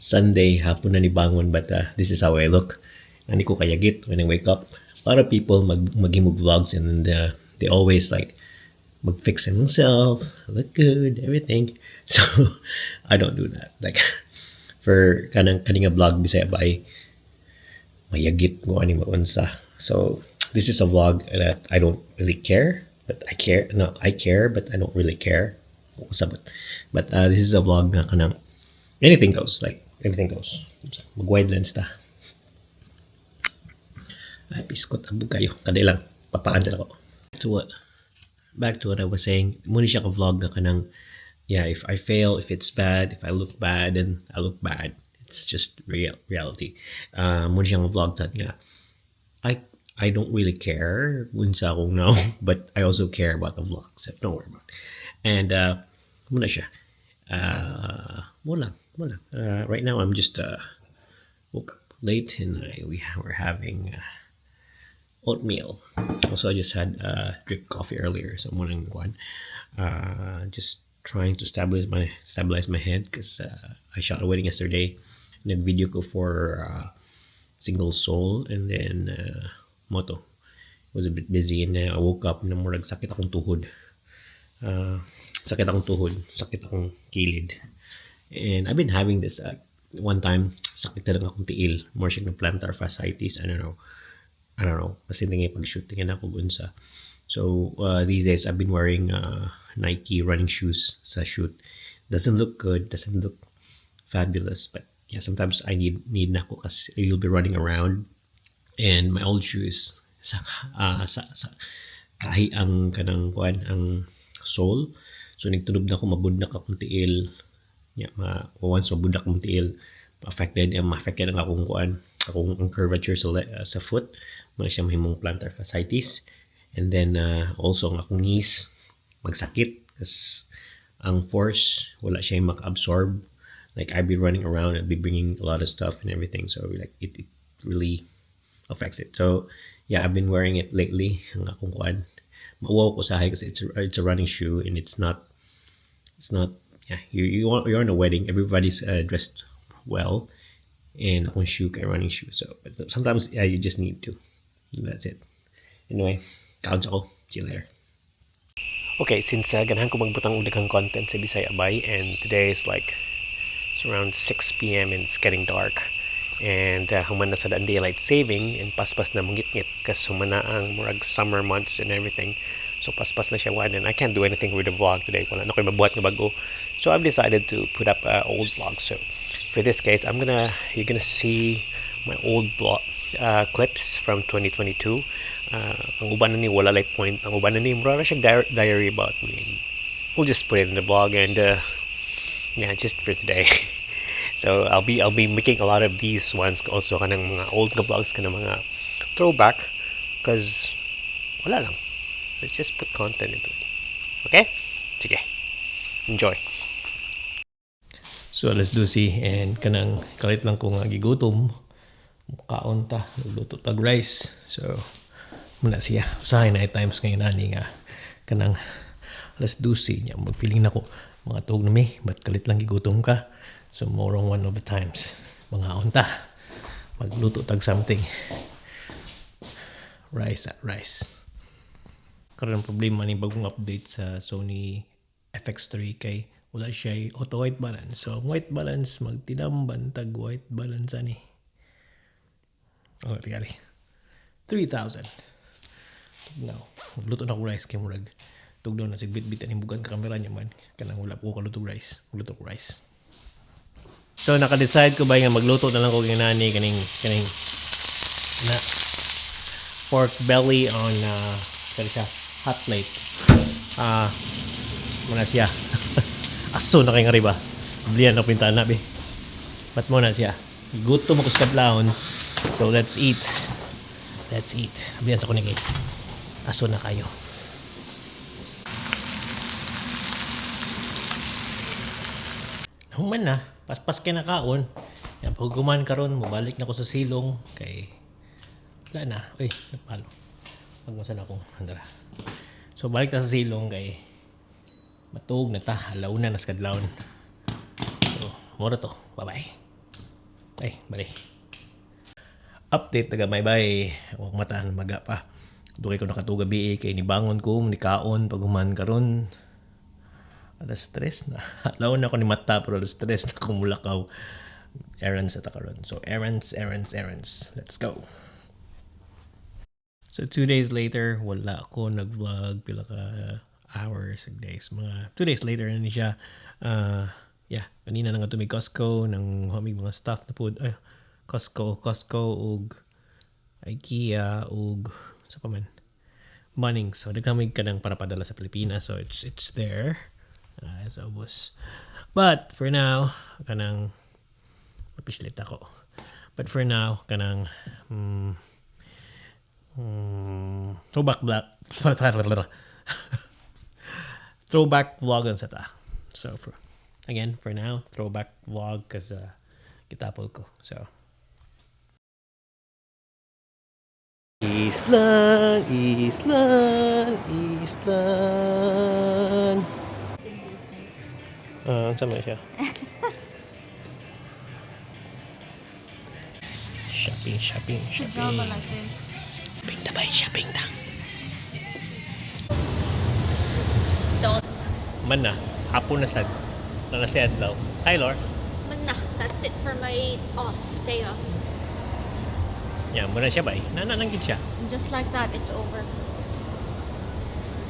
Sunday, hapon na nibangon, but this is how I look. Ani ko kayagit when I wake up. A lot of people maghimog vlogs and they always like mag-fix themselves, look good, everything. So I don't do that. Like for kanang kaning nga vlog, Bisaya Bai, mayagit ko ani maunsa. So this is a vlog that I don't really care, but I care. No, I care, but I don't really care. Sabot. But this is a vlog nga kanang anything goes. Like anything goes. Mag-wide lens ta. Ay, biskot, abog kayo. Kadali lang. Papaan ako. Back to what I was saying. Mao ni siya ka vlog nga kanang, yeah, if I fail, if it's bad, if I look bad, then I look bad. It's just real reality. Mao ni siya nga vlog that nga I don't really care unsa akong now, but I also care about the vlog. So don't worry about it. And mao na siya. Mao lang, mao lang. Right now I'm just woke up late and we're having oatmeal. Also, I just had drip coffee earlier, so mao nang one. Just trying to stabilize my head because I shot a wedding yesterday. Nag-video ko for Single Soul and then mao to. Was a bit busy and then I woke up na murag sakit akong tuhod. Sakit akong tuhod, sakit akong kilid. And I've been having this one time, sakit na lang akong tiil. More siya ng plantar fasciitis. I don't know. I don't know. Kasi tingin pag-shoot, tingin ako unsa. So, these days, I've been wearing Nike running shoes sa shoot. Doesn't look good. Doesn't look fabulous. But yeah, sometimes I need na ako kasi you'll be running around. And my old shoes, sa kahi ang kanang kuan ang sole. So nagtunob na ako, mabudnak akong tiil. Yeah, once mabudnak akong tiil, affected ang akong kuan, akong ang curvature sa foot. Mao siya mahimong plantar fasciitis. And then also ang akong knees magsakit kasi ang force wala siya maka-absorb. Like I'd be running around and be bringing a lot of stuff and everything. So like it really affects it. So yeah, I've been wearing it lately. Ang akong kuan. Mauwaw ko sa kasi it's a running shoe and it's not, yeah, you're in a wedding, everybody's dressed well and akong shoe kay running shoe. So but sometimes, yeah, you just need to. That's it. Anyway, kaon ako. See you later. Okay, since ganahan ko magbutang og daghang content sa Bisaya Bay and today is like it's around 6 p.m. and it's getting dark. And human na sa daan daylight saving and paspas na mangitngit kasi human na ang murag summer months and everything. So paspas na siya one and I can't do anything with the vlog today. Wala na ko'y mabuhat nga bago. So I've decided to put up old vlog. So for this case, I'm gonna you're gonna see my old vlog clips from 2022. Ang uban na ni wala like point. Ang uban na ni mura ra siya diary about me. We'll just put it in the vlog and yeah, just for today. So I'll be making a lot of these ones also, kanang mga old nga vlogs, kanang mga throwback, because wala lang. Let's just put content into it. Okay? Sige. Enjoy. So let's do see and kanang kalit lang ko nga gigutom. Kaon ta, nagluto tag rice. So mao na siya. Usahay na times ngayon ani nga kanang let's do see niya. Mag feeling nako mga tuog na mi, but kalit lang gigutom ka. So more on one of the times. Mangaon ta. Magluto tag something. Rice at rice. Karon problema ni bagong update sa Sony FX3 kay wala siya auto white balance. So ang white balance magtinamban tag white balance ani. Oh, tingali. 3,000. Tugnaw. Magluto na ko rice kay murag tugnaw na sig bit-bit ani bugan kamera niya man kanang wala po ko kaluto rice. Magluto ko rice. So naka-decide ko ba nga magluto na lang ko ginani kaning na pork belly on kani siya hot plate. Ah, mao na siya. Aso na kay nga riba. Blian na pinta na bi. But mao na siya. Gutom ako sa kadlawon. So let's eat. Let's eat. Ablihan sa kuning. Aso na kayo. Human na, paspas kay nakaon. Yan, pag human karon, mobalik na ko sa silong kay wala na. Uy, napalo. Magmasa na akong handara. So balik na sa silong kay matuog na ta, alauna na sa kadlawon. So, mura to. Bye-bye. Ay, bali. Update na gamay bay. Huwag mata maga pa. Dugay ko nakatuga bi kay nibangon ko, nikaon pag human karon. Alas 3 na. Laon na ako ni mata pero alas 3 na ko mulakaw. Errands sa karon. So errands, errands, errands. Let's go. So 2 days later, wala ako nag-vlog pila ka hours ug days. Mga 2 days later na ni siya. Yeah, kanina na nga tumi Costco nang hamig mga stuff na pud. Ay, Costco, Costco ug IKEA ug sa pa man. Bunnings. So nagkamig ka ng para padala sa Pilipinas. So it's there. Sa ubos. But for now, kanang mapislit ako. But for now, kanang throwback vlog ang sa ta. So for again, for now, throwback vlog cause kitapol ko. So Islan, Islan, Islan. Ah, uh, sama siya? Shopping, shopping, shopping. Drama like this. Shopping ta ba? Shopping ta. Don't. Man na, hapon na sad. Wala na si adlaw. Hi, Lor. Man na, that's it for my off, day off. Yeah, muna siya ba? Nana lang gid siya. And just like that, it's over.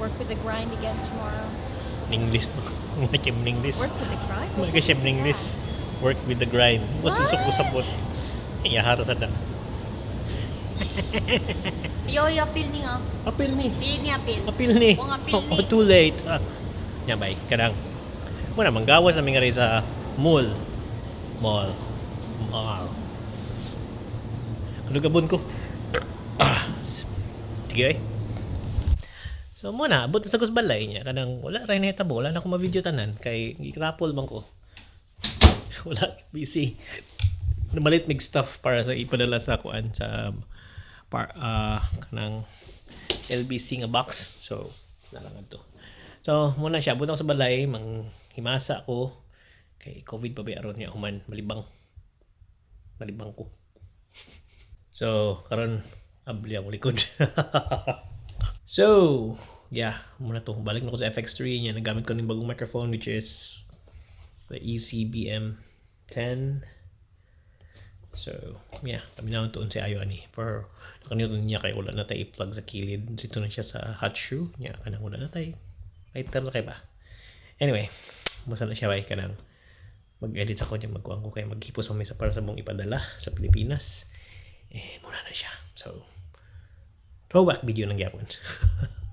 Work with the grind again tomorrow. English no. Mga kim English. Work with the grind? Mga siya English. Work with the grind. What What? usok usapot. Iya hara sad na. Yo, yo, apil ni nga. Apil ni. Dili ni apil. Apil ni. Kung apil ni. Oh, too late. Ah. Nya bay, kanang muna manggawas na mi nga sa mall. Mall. Mall. Kalugabon ko. Ah. Sige ay. So muna, abot na sa balay niya kanang wala ra nahitabo, wala na ako ma-video tanan kay gikrapol man ko. Wala, busy. Namalit mig stuff para sa ipadala sa kuan sa par, kanang LBC nga box. So, narangan to. So, muna siya. Abot ako sa balay, mang himasa ko. Kay COVID pa ba aron niya human malibang. Malibang ko. So, karon abli ang likod. So, yeah, muna to. Balik na ko sa FX3 niya. Nagamit ko ng bagong microphone, which is the E ECBM 10. So, yeah, kami na tuon si Ayo ani. Pero nakaniyo niya kay wala na tayo i-plug sa kilid. Dito na siya sa hot shoe. Niya, kanang wala na tayo. Lighter na kay ba? Anyway, musa na siya bay kanang mag-edit sa kanya, magkuhan ko kay maghipos man may sa para sa mong ipadala sa Pilipinas. Eh, muna na siya. So, throwback video ng gyapon.